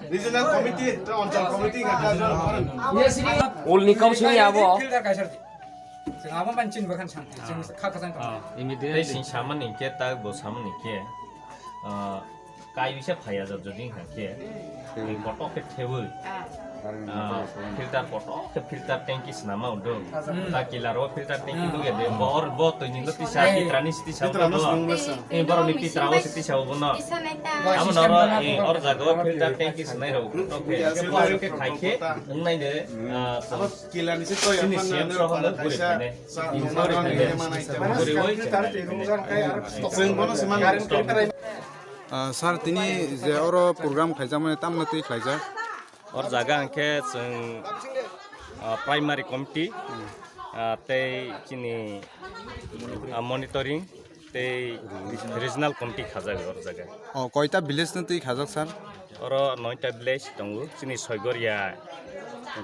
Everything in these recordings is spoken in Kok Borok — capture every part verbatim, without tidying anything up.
Regional committee, to Anchal committee, Ul ni kau sini abo. Chwng abo man chin bakhan san, chwng kha kha san. Tei sing samani khe, tak bo samani khe, ah, kai bisa phaya jat jodi hwnkha khe, kotok khe thewi, ah, filter kotok khe filter tanki swnama udo. Ta kilar o filter tanki nugya de, bo or bo twi ni no tisa, pitra ni tisa udo. Ni borok ni pitra o tisa ubo no. Amo noro, eh, or jaga o filter tanki swnai rok kotok khe, khe khai khe wngnai de, ah, Kila ni se toya chini fan C M na soho pala guri kaisa phainai. Sa nongma rok ni manai. Guri oi. Chwng bono se mano. Ah, sir, tini je oro program khaijakmani tamno twi khlaijak? Or jaga hwnkhe chwng, ah, primary committee, ah, tei chini, ah, monitoring, tei regional committee khajak o jaga. Oh, koita village no twi khajak, sir? Oro noita village tongo, chini Soigoria,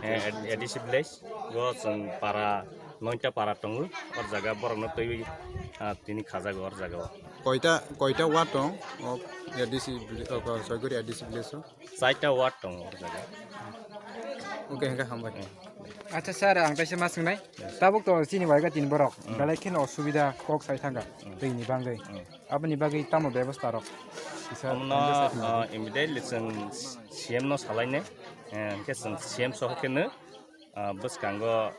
eh, A D C village. Go chwng para, noita para tongo, o jaga borok no twi, ah, tini khajak o jaga o. Koita, koita ward tong, o A D C village, o, Soigoria A D C village o? Chaita ward tongo o jaga. Okay, hwnkhe hambai. Acha sir, ang kaisa ma swngnai. Tabuk to chini waiga tin borok, belai kheno osubida kok sai thangkha, twi ni bagwi. Aboni bagwi tamo bebostha rok? Kisa Omono, tangsa ah, immediately chwng C M no salainai, eh, hwnkhe chwng C M soho kheno, ah, bwskango,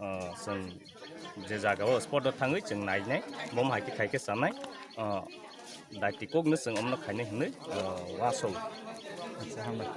ah, chwng je jaga o spot o thangwi chwng nainai, bomo hai khe khai khe chanai, ah, daiti kokno chwng omono khainai hwnwi, ah, uansukgo. Acha, hambai.